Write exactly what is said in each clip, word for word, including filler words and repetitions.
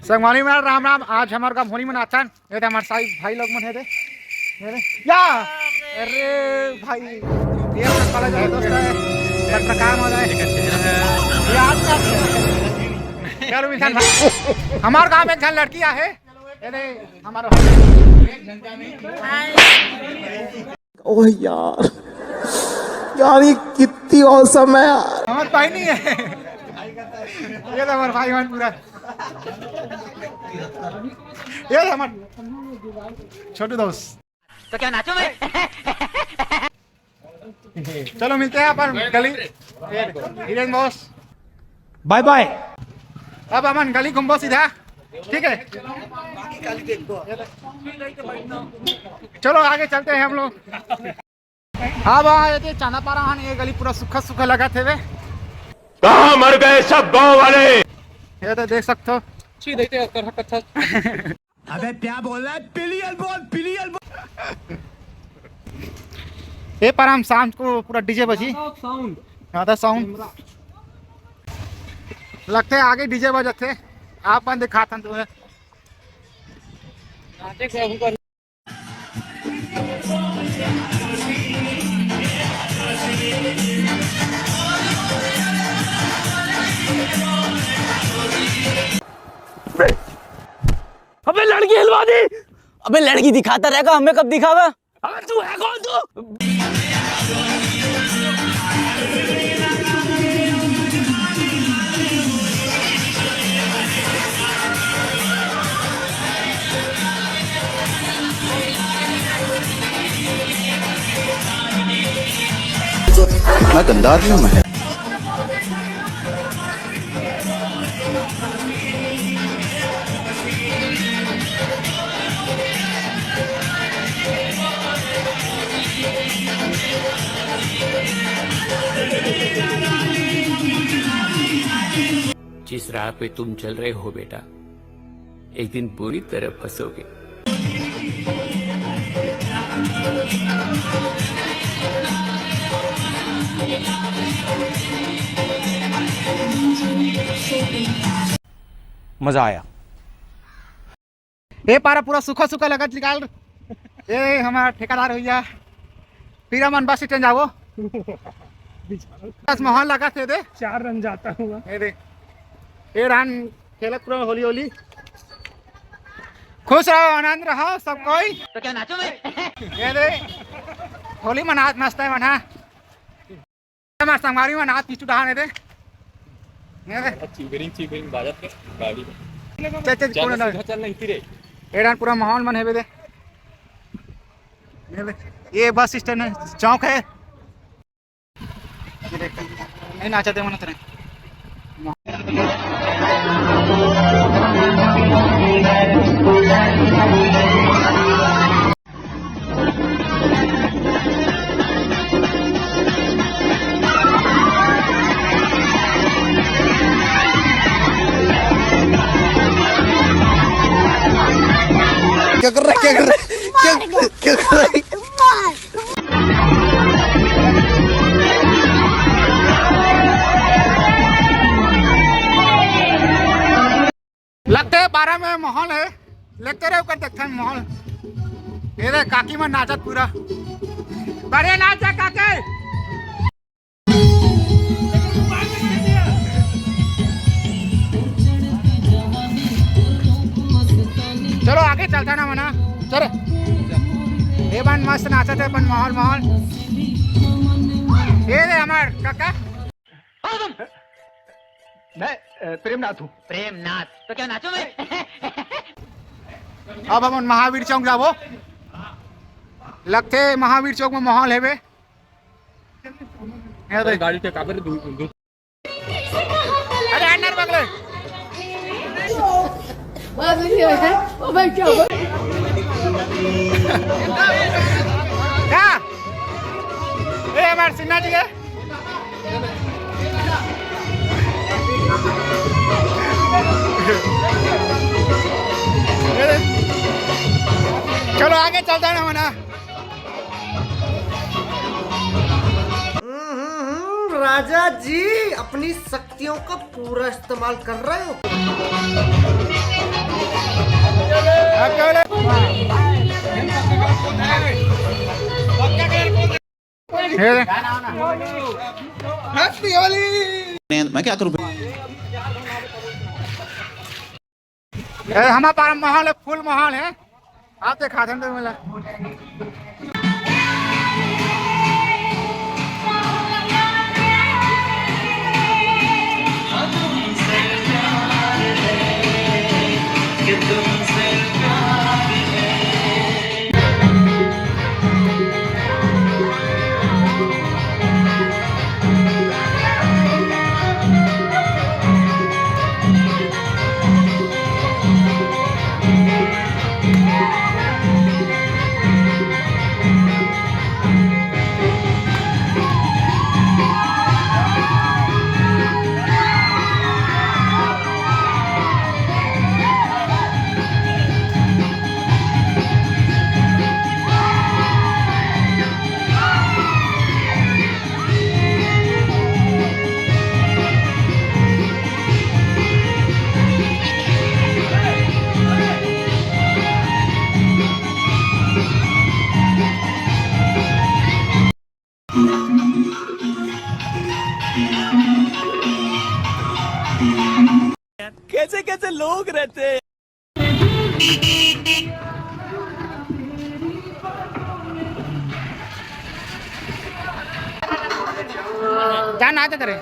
संगवारी मन राम राम। आज हमर गाँव होली मनाथन। ये दे हमर साई भाई लोग मन हे दे। ये दे। या। अरे भाई, ये अपना कॉलेज है दोस्त है। पत्रकार महोदय। यार, यार, मिलथन भाई। हमर गाँव में एक झन लड़की आहे। ये दे, हमर ओह यार, यार, ये कितनी औसम है यार। हमर भाई नहीं है। ये तो हमर भाई मन पूरा। ये तो हमर छोटू दोस्त। तो क्या नाचो मैं? चलो मिलते हैं अपन गली। ये धीरेन बॉस। बाय बाय। अब अपन गली घूमबो सीधा, ठीक है? चलो आगे चलते हैं हम लोग। हाँ बा, ये दे चांदापारा हन, ये गली पूरा सूखा सूखा लगत हेवे। कहाँ मर गए सब गाँव वाले? ये तो देख सकते हो। छी, देखते हैं, कर हक अच्छा। अबे क्या बोल रहा है? पिलियल बोल, पिलियल बोल। ये पर हम शाम को पूरा डीजे बजी। साउंड। हाँ, तो साउंड। लगते आगे डीजे बजत हे। आप मन दिखाथन तुम्हें। अबे लड़की हिलवा दी। अबे लड़की दिखाता रहेगा, हमें कब दिखावा? अबे तू है कौन तू? मैं गंदा आदमी हूँ मैं। जिस राह पे तुम चल रहे हो बेटा, एक दिन बुरी तरह फंसोगे। मजा आया। ए पारा पूरा सूखा सूखा लगत निकाल। ए हमारा ठेकेदार भैया, फिर हमन बस स्टैंड जाबो। बस माहौल लगत हे दे। चार रन जाता हुआ। ए दे, ए रन खेलत पूरा होली होली। खुश रहो, आनंद रहो सब कोई। तो क्या नाचो मैं? ए दे, होली मनात मस्त हे मना। हमार संगवारी मन आज पीछू डहान हे दे। ये दे। चिबरिंग चिबरिंग बाजत हे गाड़ी में। चल, चल, चल, कोने ना। सीधा चल, नहीं रे। एडान पूरा माहौल मन हेबे दे। ये दे। ये बस स्टैंड हे, चौक हे। ये देख। नहीं नाचा दे मन तेरे। क्या कर रहा है? क्या कर रहा है? क्या, क्या कर रहा है? लगते हे बारह में माहौल हे, लगते रहे ओकर देखथन माहौल। ये दे काकी मन नाचत पूरा। बढ़िया नाच हे काकी। चलो आगे चलता ना मना। चलो। ये बन मस्त नाचत हे अपन माहौल माहौल। ये दे हमार काका। मैं, अ, प्रेमनाथ हूँ। प्रेमनाथ, तो क्या नाचो मैं? अब हमन महावीर चौक जाबो। लगते महावीर चौक में माहौल हेबे। ये देख। गाड़ी के काबर दू, दू। अरे अंदर बगले। बस ये है। ओ भाई क्या हुआ? क्या? ए हमार सिन्हा जी हे। चलो आगे चलता ना मना। हम्म, हम्म, हम्म, राजा जी अपनी शक्तियों का पूरा इस्तेमाल कर रहे हो। ये दे। मैं क्या करूँ? ए, हमारे पास माहौल है, फुल माहौल है। आप देखा थे तो मिला। कैसे कैसे लोग रहते हैं। जा ना तो करे।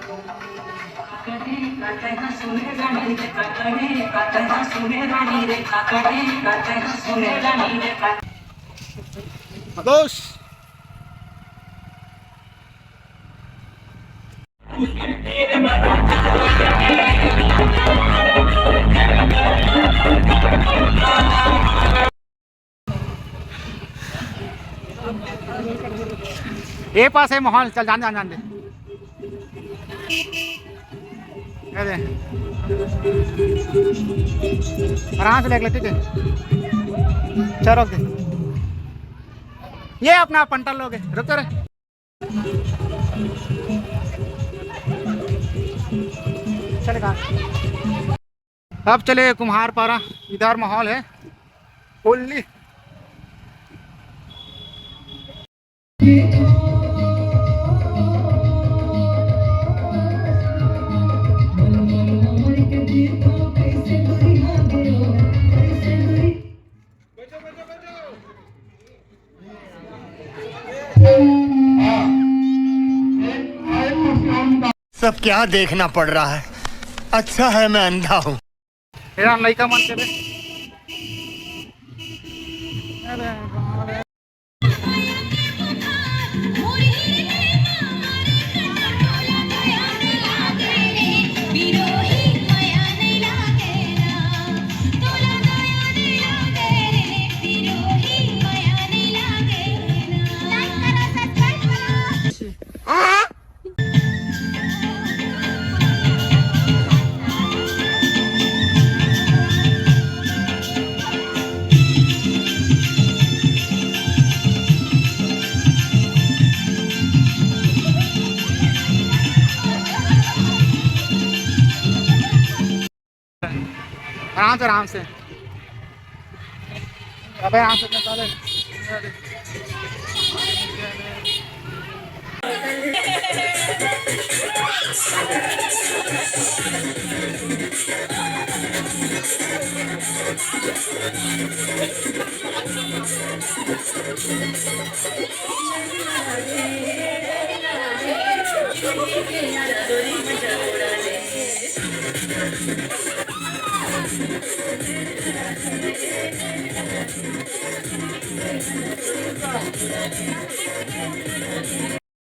दोस्त। ए पास है माहौल, चल जान, जान, जान दे। ये दे। आराम से लेके ले, ठीक है? चल, रोक दे। ये अपना पंटा लोग है, रुक तो रे। चलेगा। अब चले कुम्हारपारा, इधर माहौल है होली। सब क्या देखना पड़ रहा है, अच्छा है मैं अंधा हूँ। तेरा लइका मन के बे। आराम से, आराम से। अबे आराम से अपना साले।